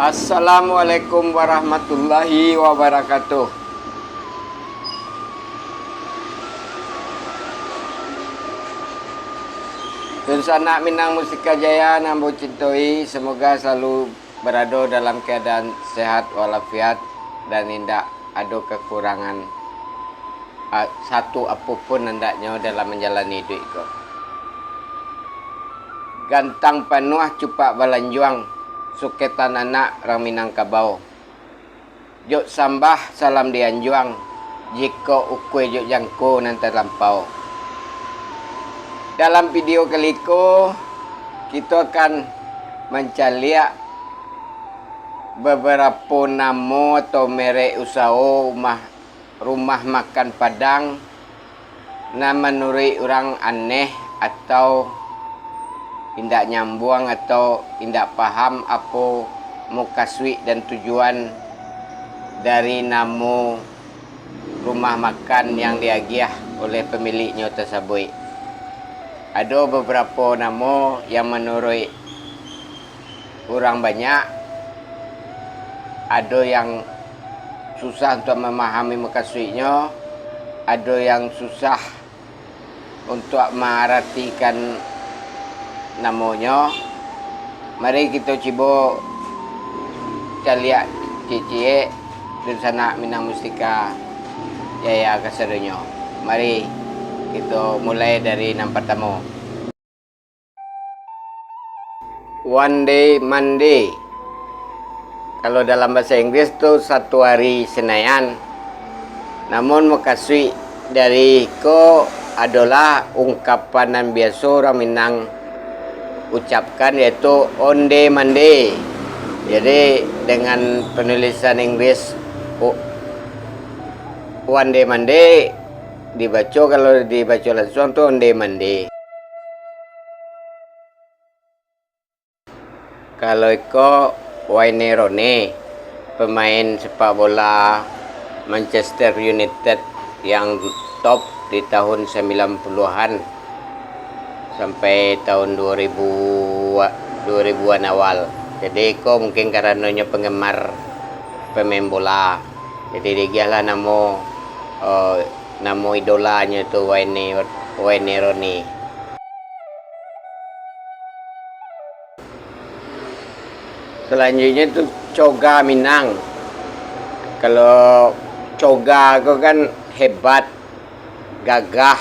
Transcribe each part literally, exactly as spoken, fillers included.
Assalamualaikum warahmatullahi wabarakatuh. Dunsanak Minang Mustika Jaya nan ambo cintai, semoga selalu barado dalam keadaan sehat walafiat dan indak ado kekurangan, a, satu apo pun andaknyo dalam manjalani iduik ko. Gantang panuah cupak balanjuang, suketan anak rang Minangkabau. Jok sambah salam dianjuang, jikok ukua jok jangko nan talampau. Dalam video kali ko, kito akan mancaliak babarapo namo atau merek usaho rumah, rumah makan Padang nan manuruik urang aneh atau indak nyambuang atau indak paham apo mukasuik dan tujuan dari namo rumah makan yang diagiah oleh pemiliknyo tasabuik. Ado babarapo namo yang manuruik urang banyak, ado yang susah untuak mamahami mukasuiknyo, ado yang susah untuak maaratikan namonyo. Mari kito cubo caliak ciek-ciek dunsanak Minang Mustika Jaya kasadonyo. Mari kito mulai dari nan partamo. Onde mande. Kalau dalam bahasa Inggris tu satu hari Senayan. Namun mukasuik dari ko adolah ungkapan nan biaso urang Minang ucapkan, yaitu onde mande. Jadi dengan penulisan Inggris o-, onde mande dibaco, kalau dibaco lansuang tu onde mande. Kalau iko Wayne Rooney, pemain sepak bola Manchester United yang top di tahun sembilan puluhan sampai tahun dua ribu, dua ribuan awal. Jadi iko mungkin karanonyo penggemar pemain bola. Jadi diagiahlah namo, eh, namo idolanyo tu Wayne, Wayne Rooney. Salanjuiknyo tu coga Minang. Kalau coga ko kan hebat, gagah,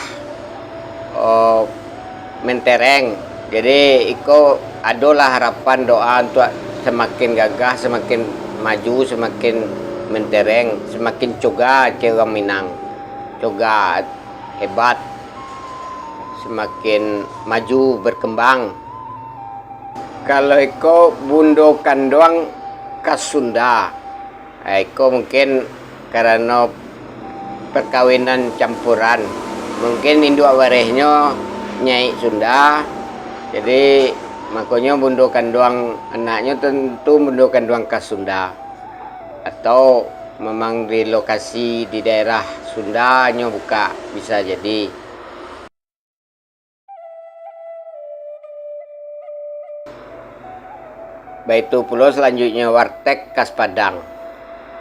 oh, mentereng. Jadi iko adolah harapan doa untuak samakin gagah, samakin maju, samakin mentereng, samakin coga cek urang Minang. Coga, hebat, samakin maju, berkembang. Kalau iko bundo kanduang khas Sunda. Ah, iko mungkin karano perkawinan campuran. Mungkin induak warehnyo nyaik Sunda. Jadi makonyo bundo kanduang anaknyo tantu bundo kanduang khas Sunda. Atau memang di lokasi di daerah Sunda nyo buka, bisa jadi. Baitu pulo salanjuiknyo warteg khas Padang.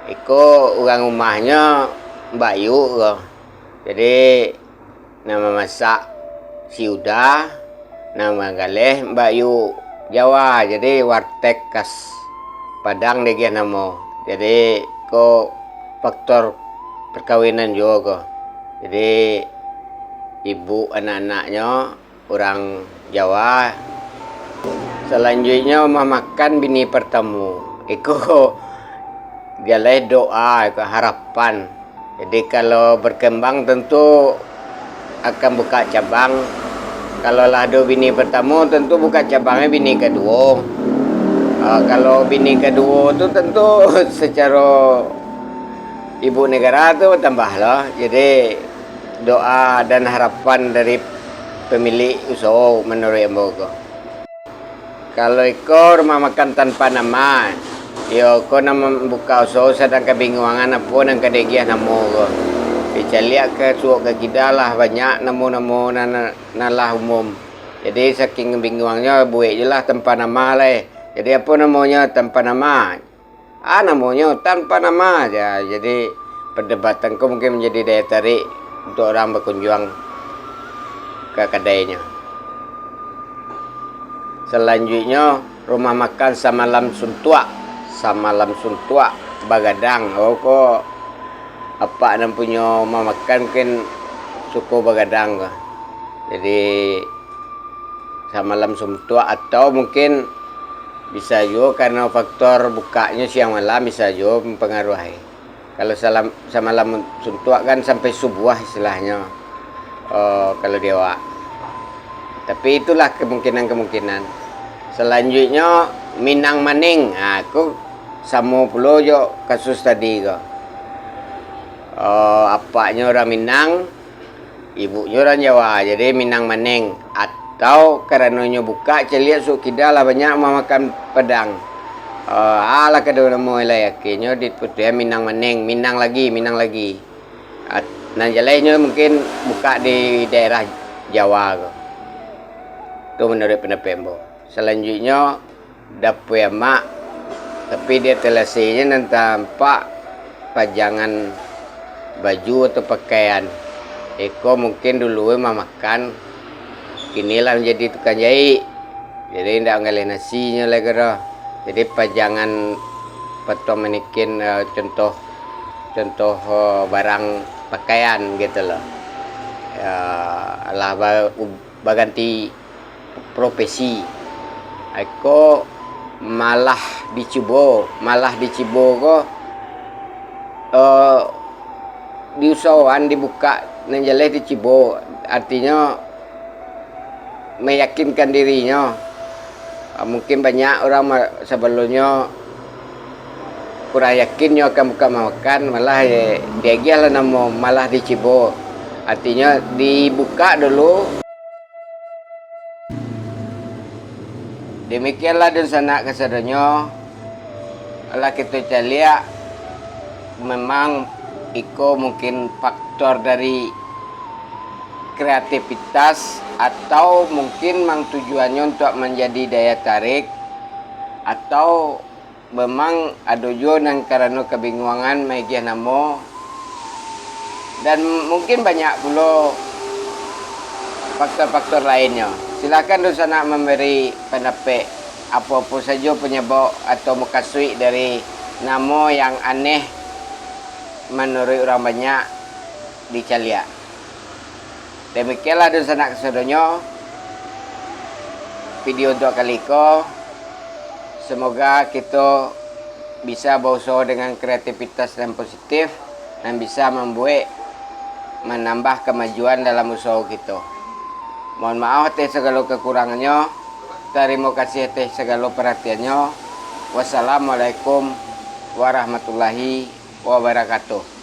Iko urang rumahnyo Mbak Yu ko. Jadi, nan mamasak si Uda, nan manggaleh Mbak Yu Jawa. Jadi warteg khas Padang diagiah namo. Jadi ko faktor perkawinan juo ko. Jadi ibu anak-anaknyo urang Jawa. Salanjuiknyo mamakan bini partamo. Iko jaleh doa, iko harapan. Jadi kalau berkembang tentu akan buka cabang. Kalau lah ado bini partamo, tentu buka cabangnyo bini kaduo. Ah, kalau bini kaduo tu tentu secaro ibu negara tu tambah lah. Jadi doa dan harapan dari pemilik usaho manuruik ambo ko. Kalau iko rumah makan tanpa nama, iyo ko nan mambuka usaho sadang kabingungan apo nan ka diagiah namo ko. Dicaliak ka suok ka kida lah banyak namo-namo nan, nan lah umum. Jadi saking bingungnyo buek je lah tanpa nama lai. Jadi apo namonyo tanpa nama? A namonyo, tanpa nama aja. Jadi, perdebatan ko mungkin manjadi daya tarik untuak urang bakunjuang ka kadainyo. Salanjuiknyo, rumah makan Samalam Suntuak. Samalam Suntuak bagadang. Oh, ko apak nan punyo rumah makan mungkin suko bagadang ko. Jadi, Samalam Suntuak, atau mungkin bisa juo karano faktor bukaknyo siang malam bisa juo mampangaruahi. Kalau salam, Samalam Suntuak kan sampai subuah istilahnyo, eh, kalau di awak. Tapi itulah kemungkinan-kemungkinan. Salanjuiknyo, Minang Maning. Ha, ko samo pulo jo kasus tadi ko. Eh, apaknyo urang Minang, ibuknyo urang Jawa, jadi Minang Maning. Atau karano inyo bukak caliak suok kida lah banyak mamakan padang. Eh, alah kado namo lai, akhirnyo diputuihan Minang Maning, Minang lagi, Minang lagi. At-, nan jaleh inyo mungkin bukak di daerah Jawa ko. Tu manuruik pandapek ambo. Salanjuiknyo, Dapua amak, tapi di ateh lasenyo nan tampak pajangan baju atau pakaian. Iko mungkin dulu mamakan, kini lah manjadi tukang jahik. Jadi, indak manggaleh nasinyo lai ko doh. Jadi, pajangan patuang manikin, eh, contoh, contoh, eh, barang pakaian gitu loh. Ya, lah ba-, baganti profesi. Iko malah dicubo, malah dicubo ko, eh, diusahoan dibukak, nan jaleh dicubo, artinyo meyakinkan dirinyo. Ah, mungkin banyak urang ma-, sabalumnyo kurang yakin nyo akan bukak mamakan, malah, eh, diagiah lah namo malah dicubo. Artinyo dibukak dulu. Demikianlah dunsanak kasadonyo, lah kito caliak, memang iko mungkin faktor dari kreativitas, atau mungkin mang tujuannyo untuak manjadi daya tarik, atau memang ado juo nan karano kabinguangan maagiah namo, dan mungkin banyak pulo faktor-faktor lainnyo. Silakan dunsanak mambari pandapek apo-apo sajo panyabab atau mukasuik dari namo yang aneh manuruik urang banyak dicaliak. Demikianlah dunsanak kasadonyo video untuak kali ko. Semoga kito bisa bausaho dengan kreativitas nan positif, nan bisa mambuek, manambah kamajuan dalam usaho kito. Mohon maaf ateh sagalo kakurangannyo. Tarimo kasih ateh sagalo parhatiannyo. Wassalamualaikum warahmatullahi wabarakatuh.